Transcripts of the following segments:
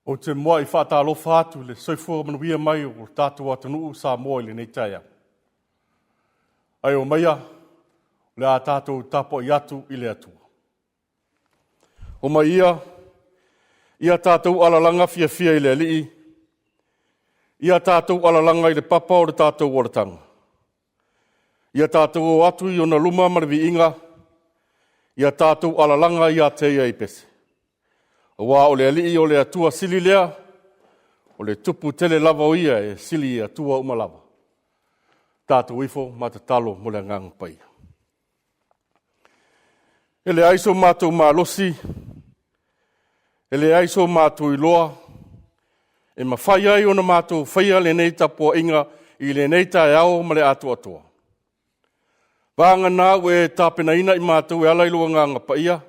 Ou te muai faatalofa atu i le soifua manuia mai o le tatou atunuu o Samoa i lenei taeao. Ae omaia, o le a tatou tapuai atu i le Atua. Omai ia, ia tatou alalaga fiafia i le Alii, ia tatou alalaga i le papa o le tatou olataga. Ia tatou o atu i ona luma ma le viiga, ia tatou alalaga ia te ia i pese. Aua o le Alii o le Atua sili lea, o le Tupu tele lava o ia e sili i Atua uma lava. Tatou ifo ma tatalo mo le Agaga Paia. E leai so matou malosi, e leai so matou iloa, e mafai ai ona matou faia lenei tapuaiga i lenei taeao ma le atoatoa. Vagana ua e tapenaina i matou e ala i lou Agaga Paia,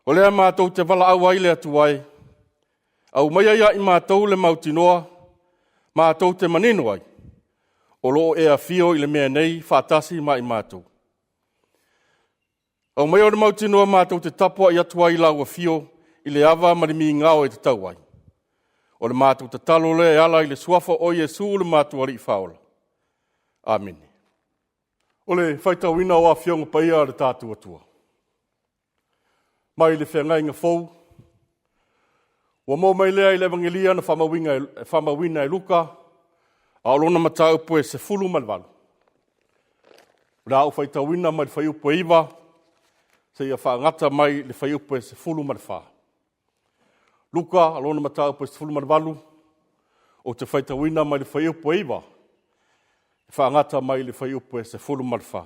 o lea matou te valaau ai i le Atua e, aumaia ia i matou le mautinoa, matou te manino ai, o lo o e afio i le mea nei faatasi ma i matou. Aumaia le mautinoa matou te tapuai atu ai i lau afio i le ava ma le migao e tatau ai. O le matou tatalo lea e ala i le suafa o Iesu le matou Alii Faaola. Amene. O le faitauina o Afioga Paia a le tatou Atua. Mai le feagaiga fou, ua maua mai lea i le Evagelia na faamauina e Luka, a o lona mataupu e 18. O le a ou faitauina mai le fuaiupu e 9 seia faagata mai le fuaiupu e 14. Luka, lona mataupu e 18, ou te faitauina mai le fuaiupu e 9 e faagata mai le fuaiupu e 14.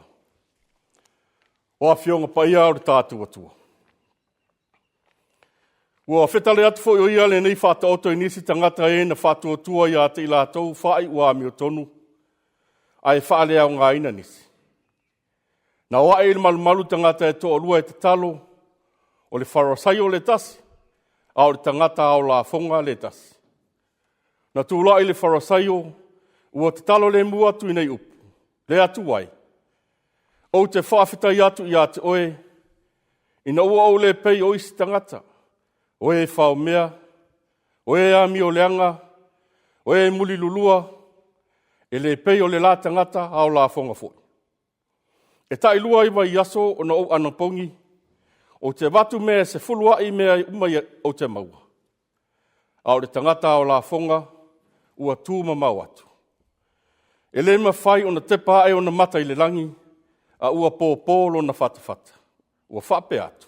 O Afioga Paia o le tatou Atua. Ua fetale atu foi o ia lenei faataoto i nisi tagata e na faatuatua ia te i latou faaiu amiotonu, ae faaleaogaina nisi. Na o ae i le malumalu tagata e toalua e tatalo, o le Farasaio le tasi, a o le tagata ao lafoga le tasi. Na tulai le Farasaio, ua tatalo lemu atu i nei upu, le Atua e, ou te faafetai atu ia te oe, ina ua ou le pei o isi tagata, o e faomea, o e amioleaga, o e mulilulua, e le pei o le la tagata ao lafoga foi. E tailua ai vaiaso ona ou anapogi, ou te avatu mea e 10 ai mea uma ou te maua. A o le tagata ao lafoga ua tu mamao atu. E le mafai ona tepa ae ona mata i le lagi, a ua pōpō lona fatafata. Ua faapea atu,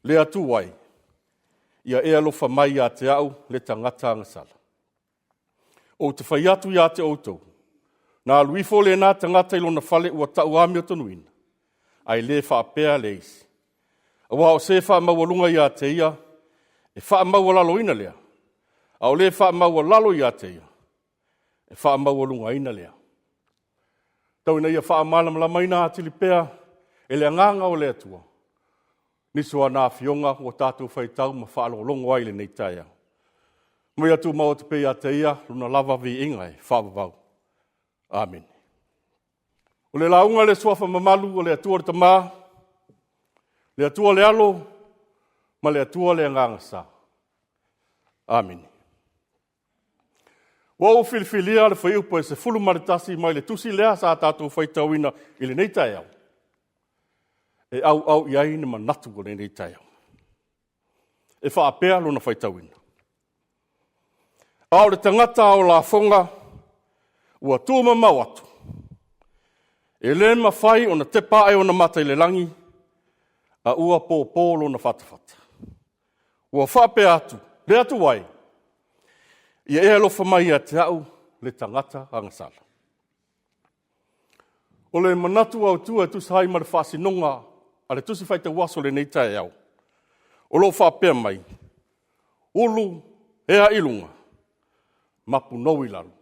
le Atua e, ia e alofa mai ia te au le tagata agasala. Ou te fai atu ia te outou, na alu ifo lena tagata i lona fale ua tau amiotonuina, ae le faapea le isi. Aua o se faamaualuga ia te ia, e faamaualaloina lea, a o le faamaualalo ia te ia, e faamaualugaina lea. Tau ina ia faamalamalamaina atili pea e le Agaga o le Atua nisi o ana afioga ua tatou faitau ma faalogologo ai i lenei taeao. Mai atu tumau atu pea ia te ia lona lava viiga e faavavau. Amene. O le lauga le suafa mamalu o le Atua le Tama, le Atua le Alo, ma le Atua le Agaga Sa. Amene. Ua ou filifilia le fuaiupu e 11 mai le tusi lea sa tatou faitauina i lenei taeao, e auau i ai ni manatu o lenei taeao. E faapea lona faitauina. A o le tagata ao lafoga ua tumamao atu, e le mafai ona tepa ae ona mata i le lagi, a ua pōpō lona fatafata. Ua faapea atu, le Atua e, ia e alofa mai ia te au le tagata agasala. O le manatu autu e tusa ai ma le faasinoga a le Tusi Faitau Aso i lenei taeao, o lo o faapea mai, ulu ea i luga, mapunou i lalo.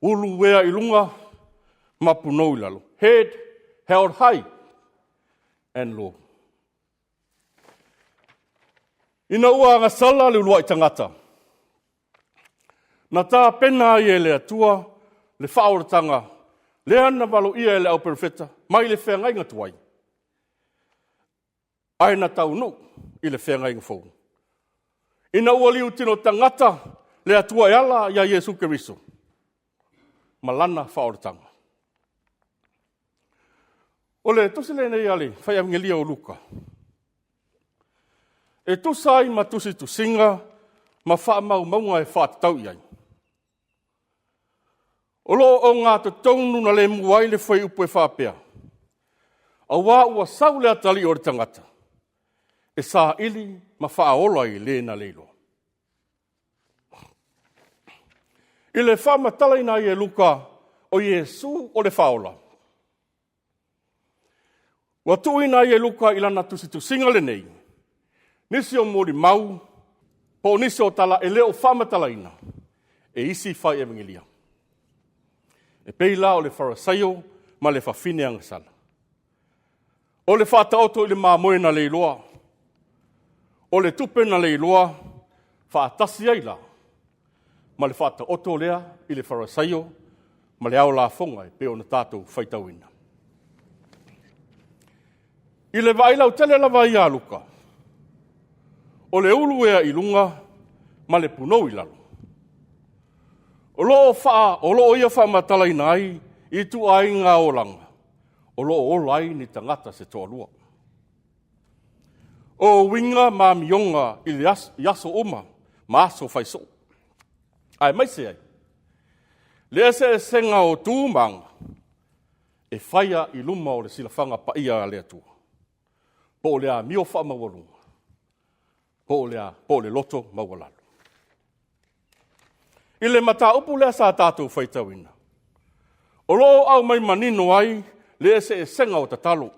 Ulu ea i luga, mapunou i lalo. Head held high and low. Ina ua agasala le uluai tagata, na tapena ai e le Atua le faaolataga lea na valoia e le auperofeta mai le feagaiga tuai, ae na taunuu i le feagaiga fou. Ina ua liutino tagata le Atua e ala ia Iesu Keriso ma lana faaolataga. O le tusi lenei a le fai-anegelia o Luka, e tusa ai ma tusitusiga ma faamaumauga e faatatau i ai. O lo o ogatotonu na lemu ai le fuaiupu e faapea, aua ua sau le atalii o le tagata e saili ma faaola i le na le iloa. I le faamatalaina ai e Luka o Iesu o le Faaola, ua tuuina ai e Luka i lana tusitusiga lenei nisi o molimau po o nisi o tala e le o faamatalaina e isi fai evegelia. E pei la o le Farisaio ma le fafine agasala. O le faataoto i le mamoe na leiloa, o le tupe na leiloa faatasi ai la ma le faataoto lea i le Farisaio ma le ao lafoga e pei ona tatou faitauina. I le vaai lautele lava ia a Luka, o le ulu ea i luga ma le punou i lalo. O lo o ia faamatalaina ai ituaiga olaga o lo o ola ai ni tagata se toalua. O uiga ma amioga i aso uma ma aso fai soo, aemaise ai le eseesega o tu ma aga e faia i luma o le silafaga paia a le Atua, po o le amio faamaualuga, po o le loto maualalo. I le mataupu lea sa tatou faitauina, o lo o aumai manino ai le eseesega o tatalo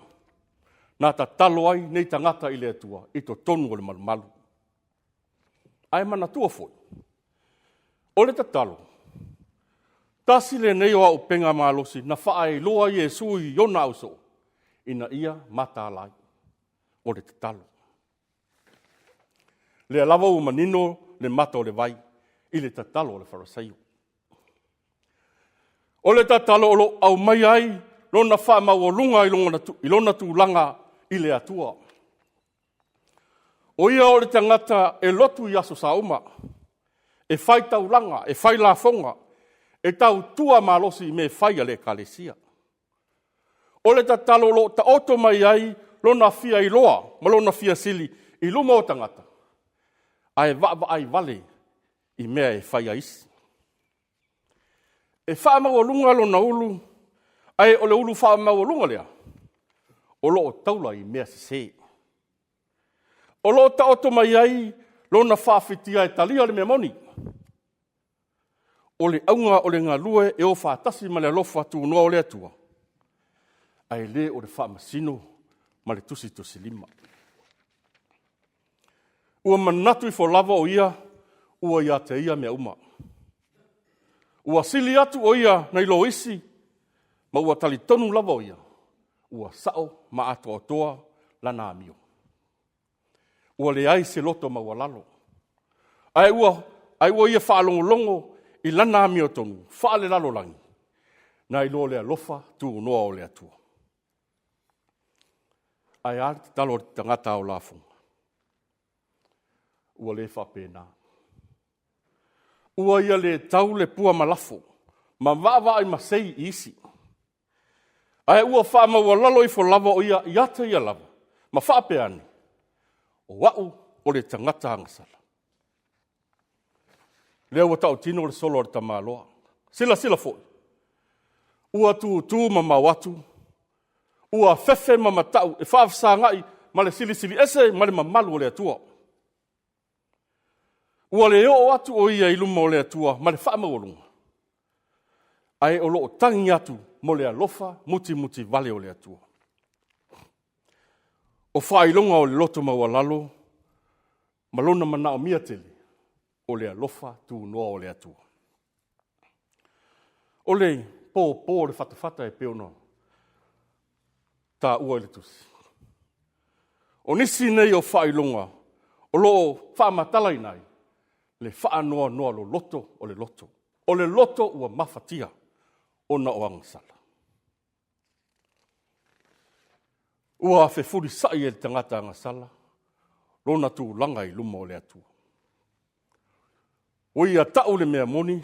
na tatalo ai nei tagata i le Atua i totonu o le malumalu. Ae manatua foi, o le tatalo, tasi lenei o auupega malosi na faailoa Iesu i ona ausoo ina ia mataala ai, o le tatalo. Lea lava ua manino le mata o le vai i le tatalo a le Farisaio. O le tatalo o lo o aumaia ai lona faamaualuga i lona tulaga i le Atua. O ia o le tagata e lotu i aso sa uma, e fai taulaga, e fai lafoga, e tautua malosi i mea e fai a le Ekalesia. O le tatalo o lo o taoto mai ai lona fia iloa ma lona fia sili i luma o tagata, ae vaavaai vale i mea e fai a isi. E faamaualuga lona ulu, ae o le ulu faamaualuga lea, o lo o taula i mea sese. O lo o taoto mai ai lona faafitia e talia le mea moni. O le auga o le galue e o faatasi ma le alofa tunoa o le Atua, ae le o le faamasino ma le tusitusilima. Ua manatu ifo lava o ia ua ia te ia mea uma. Ua sili atu o ia nai lo isi, ma ua talitonu lava o ia, ua sao ma atoatoa lana amio. Ua leai se loto maualalo, ae ua ia faalogologo i lana amiotonu faalelalolagi, nai lo le alofa tunoa o le Atua. Ae a le tatalo a le tagata ao lafoga? Ua le faapena. Ua ia le tau le pua malafo ma vaavaai masei i isi, ae ua faamaualalo ifo lava o ia ia te ia lava, ma faapea ane, o au o le tagata agasala. Lea ua tautino le solo a le tamaloa. Silasila foi, ua tutu mamao atu, ua fefe ma matau e faafesagai ma le Silisili Ese ma le mamalu o le Atua. Ua le oo atu o ia i luma o le Atua ma le faamaualuga, ae o lo o tagi atu mo le alofa mutimutivale o le Atua. O faailoga o le loto maualalo ma lona manaomia tele, o le alofa tunoa o le Atua. O le popo o le fatafata e pei ona taua i le tusi. O nisi nei o faailoga o lo o faamatalaina ai le faanoanoa loloto o le loto. O le loto ua mafatia ona o agasala. Ua fefulisai e le tagata agasala lona tulaga i luma o le Atua. Ua ia tau le mea moni,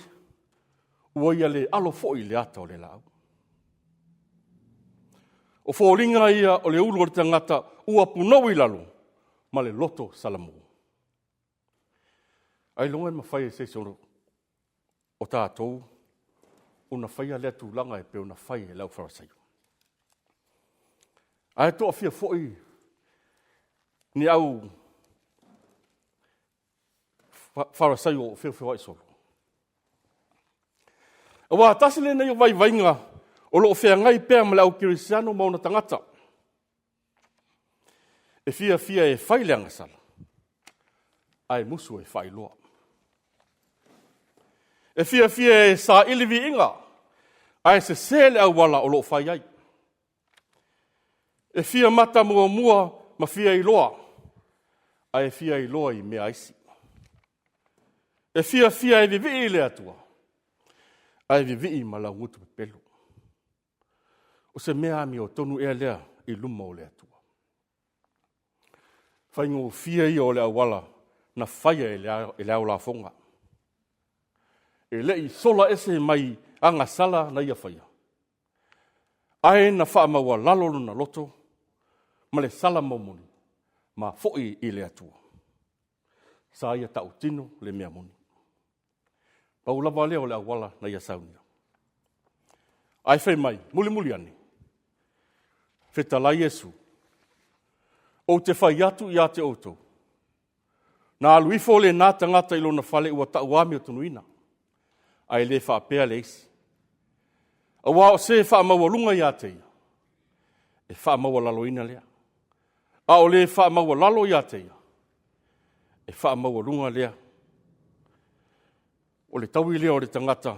ua ia le alo foi i le ata o le laau. O foliga ia o le ulu o le tagata ua punou i lalo ma le loto salamo. Ailoga e mafai e se isi o tatou ona faia lea tulaga e pei ona fai e le aufaiFarasaio. Ae toafia foi ni au Farasaio o feofeoai solo? Aua tasi lenei o vaivaiga o lo o feagai pea ma le au kerisiano ma ona tagata. E fiafia e fai le agasala, ae musu e faailoa. E fiafia e saili viiga, ae sese le auala o lo o fai ai. E fia mata muamua ma fia iloa, ae fia iloa i mea a isi. E fiafia e vivii i le Atua, ae vivii ma laugutu pepelo. O se mea amiotonu ea lea i luma o le Atua? Faigofie ia o le auala na faia e le ao lafoga. E le i sola ese mai agasala na ia faia, ae na faamaualalo lona loto ma le salamo ma foi i le Atua. Sa ia tautino le mea moni. Pau lava lea o le auala na ia saunia. Ae fai mai, mulimuli ane, fetalai Iesu, ou te fai atu ia te outou, na alu ifo lena tagata i lona fale ua tauamiotonuina, ae le faapea le isi. Aua o se faamaualuga ia te ia, e faamaualaloina lea. A o le faamaualalo ia te ia, e faamaualuga lea. O le taui lea o le tagata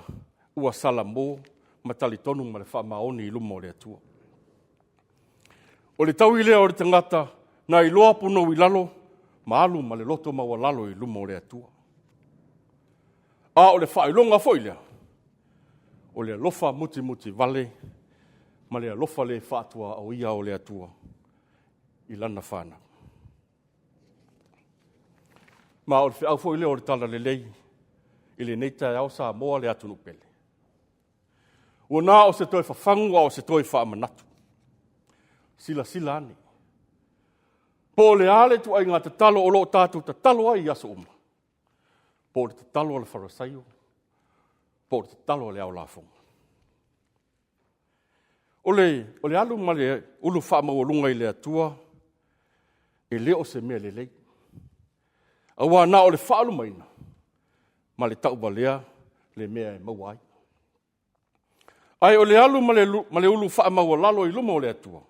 ua salamo ma talitonu ma le faamaoni i luma o le Atua. O le taui lea o le tagata na iloa punou i lalo ma alu ma le loto maualalo i luma o le Atua. A o le faailoga foi lea o le alofa mutimutivale ma le alofa le faatuaoia o le Atua i lana fanau. Ma o le feau foi lea o le Talalelei i lenei taeao Samoa le atunuu pele. Ua na o se toe fafagu a o se toe faamanatu. Silasila ane, po o le a le ituaiga tatalo o lo o tatou tatalo ai i aso uma, po o le tatalo a le Farasaio, po o le tatalo a le ao lafoga. O le alu ma le ulu faamaualuga i le Atua, e le o se mea lelei, aua na o le faalumaina ma le tauvalea le mea e maua ai. Ae o le alu ma le ulu faamaualalo i luma o le Atua,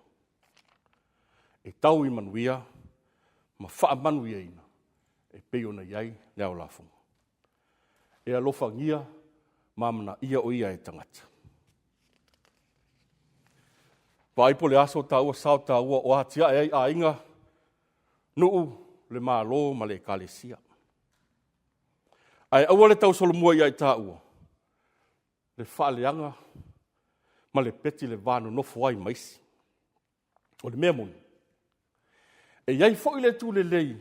e tau i manuia ma faamanuiaina e pei ona i ai le ao lafoga. E alofagia ma amanaia o ia e tagata. Vaai po o le a so taua sao taua o atiae ai aiga, nuu, le Malo ma le Ekalesia. Ae aua le tausolomua ia i taua le faaleaga ma le peti le va nonofo ai ma isi. O le mea moni, e i ai foi le itu lelei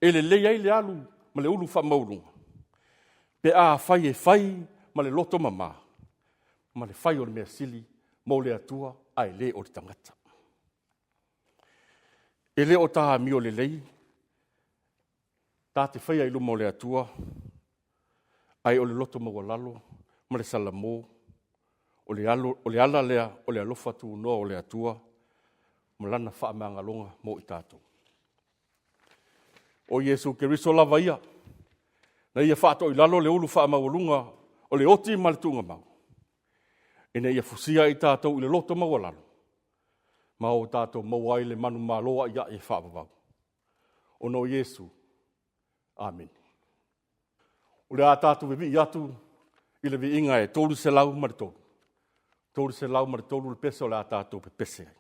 e lelei ai le alu ma le ulu faamaualuga pe afai e fai ma le loto mama ma le fai o le mea sili mo le Atua ae le o le tagata. E le o ta amio lelei ta te faia i luma o le Atua, ae o le loto maualalo ma le salamo, o le ala lea o le alofa tunoa o le Atua ma Lana faamagaloga mo i tatou. O Iesu Keriso lava ia, na ia faatoilalo le ulu faamaualuga o le oti ma le tuugamau, ina ia fusia i tatou i le loto maualalo ma o tatou maua ai le manumalo aiai e faavavau, ona o Iesu. Amene. O le a tatou vivii atu i le viiga e 303, 303 le pese o le a tatou pepese ai.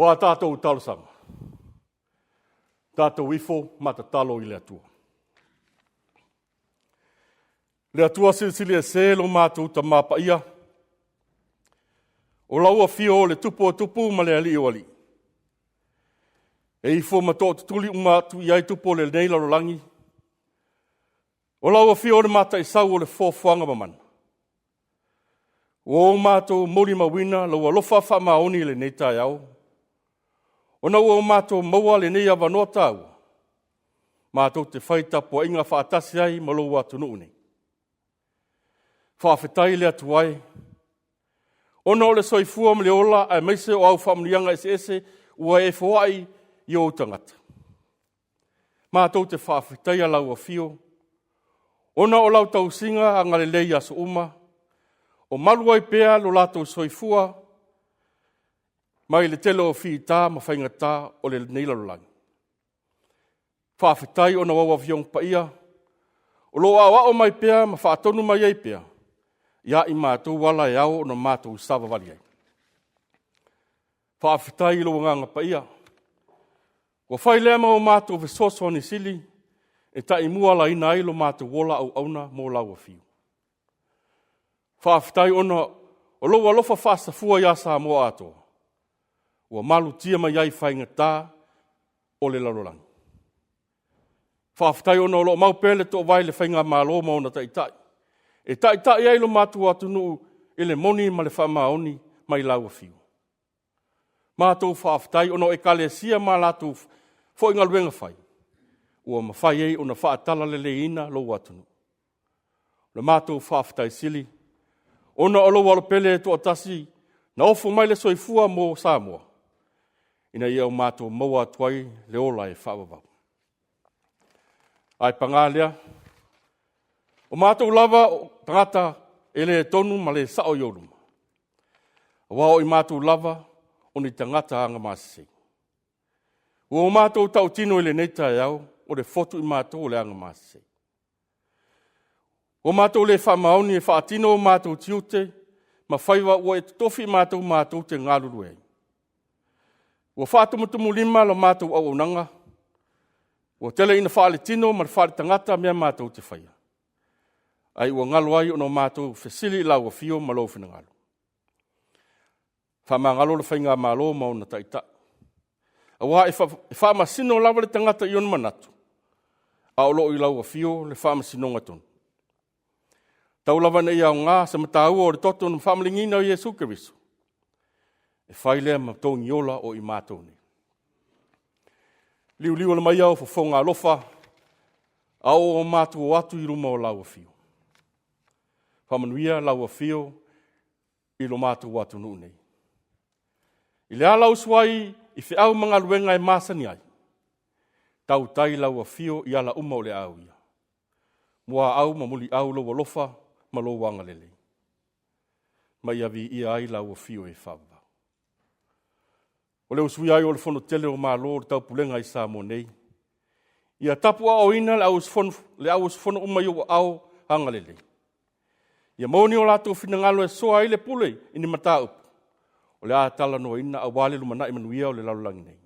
O a tatou talosaga, tatou ifo ma tatalo i le Atua. Le Atua Silisili Ese lo matou Tama Paia, o lau afio o le Tupu o Tupu ma le Alii o Alii, e ifo ma tootutuli uma atu i ai tupu o lenei lalolagi, o lau afio o le Mataisau o le Foafoaga Mamana, ua o matou molimauina lou alofa faamaoni i lenei taeao, ona ua o matou maua lenei avanoa taua, matou te fai tapuaiga faatasi ai ma lou atunuu nei. Faafetai le Atua e, ona o le soifua ma le ola aemaise o au faamanuiaga eseese ua e foai i ou tagata. Matou te faafetaia lau afio ona o lau tausiga agalelei i aso uma, o malu ai pea lo latou soifua mai le tele o fita ma faigata o lenei lalolagi. Faafetai ona o au Afioga Paia o lo o aoao mai pea ma faatonu mai ai pea ia i matou ala e ao ona matou savavali ai. Faafetai i lou Agaga Paia, ua fai lea ma o matou fesoasoani sili e taimuaalaina ai lo matou ola auauna mo lau Afio. Faafetai ona o lou alofa faasafua ia Samoa atoa, ua malutia mai ai faigata o le lalolagi. Faafetai ona o lo o mau pea le toovae i le Faigamalo ma ona taitai, e taitai ai lo matou atunuu i le moni ma le faamaoni mai lau Afio. Matou faafetai ona o Ekalesia ma latou foi galuega fai, ua mafai ai ona faatalaleleiina lou atunuu. O le matou faafetai sili, ona o lou Alo Pele e toatasi na ofo mai le soifua mo Samoa, ina ia o matou maua atu ai le ola e faavavau. Ae paga lea, o matou lava o tagata e le tonu ma le sao i ou luma, aua o i matou lava o ni tagata agamasese. Ua o matou tautino i lenei taeao, o le fotu i matou o le agamasese. Ua matou le faamaoni e faatino o matou tiute ma faiva ua e totofi i matou matou te galulue ai. Ua faatumutumulima la matou auaunaga, ua tele ina faaletino ma le faaletagata mea matou te faia, ai ua galo ai ona matou fesili i lau afio ma lou finagalo. Faamagalo le Faigamalo ma ona taitai, aua e faamasino lava le tagata i ona manatu, a o lo o i lau afio le faamasinoga tonu. Tau lava ina ia aoga se mataua o le toto na faamaligiina o Iesu Keriso, e fai lea ma togiola o i matou nei. Liuliu mai ao fofoga alofa, a o matou o atu i luma o lau afio. Faamanuia lau afio i lo matou atunuu nei. I le ala usu ai i feau ma galuega e masani ai, tautai lau afio i ala uma o le a uia. Muaau ma muliau lou alofa ma lou agalelei, ma ia viia ai lau afio e faavavau. O le usuia ai o le Fono Tele o Malo o le Taupulega i Samoa nei, ia tapuaaoina le au usufono uma i ou aao agalelei. Ia maua ni o latou finagalo e soa ai le pule i ni mataupu o le a talanoaina aua le lumanai manuia o le lalolagi nei.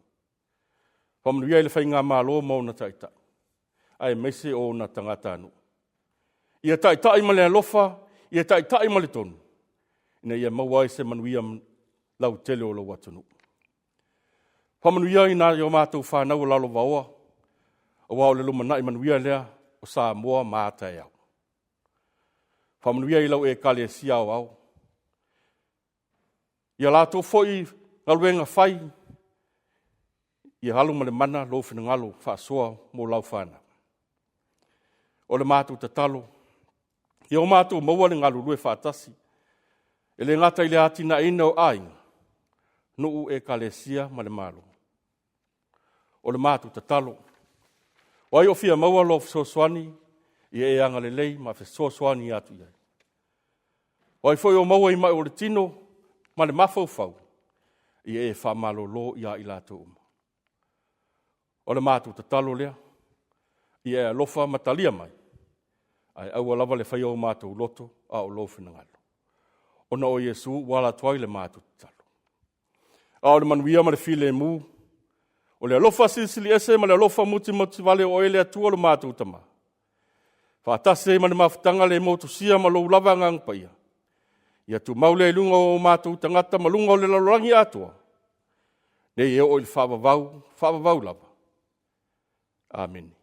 Faamanuia i le Faigamalo ma ona taitai, aemaise o ona tagatanuu. Ia taitai ma le alofa, ia taitai ma le tonu, ina ia maua ai se manuia lautele o lou atunuu. Faamanuia i nai o matou fanau o lalovaoa, aua o le lumanai manuia lea o Samoa ma a taeao. Faamanuia i lau Ekalesia Aoao, ia latou foi galuega fai, ia alo ma le mana lou finagalo faasoa mo lau fanau. O le matou tatalo, ia o matou maua le galulue faatasi, e le gata i le atinaeina o aiga, nuu, ekalesia ma le Malo. O le matou tatalo, o ai o fia maua lou fesoasoani, ia e agalelei ma fesoasoani atu i ai. O ai foi o maua i mai o le tino ma le mafaufau, ia e faamalolo ia i latou uma. O le matou tatalo lea, ia e alofa ma talia mai, ae aua lava le faia o matou loto, a o lou finagalo. Ona o Iesu ua ala atu ai le matou tatalo. A o le manuia ma le filemu, o le alofa silisili ese ma le alofa mutimutivale o oe le Atua lo matou Tama, faatasi ai ma le mafutaga le motusia ma lou lava Agaga Paia, ia tumau lea i luga o matou tagata ma luga o le lalolagi atoa, nei e oo i le faavavau, faavavau lava. Amene.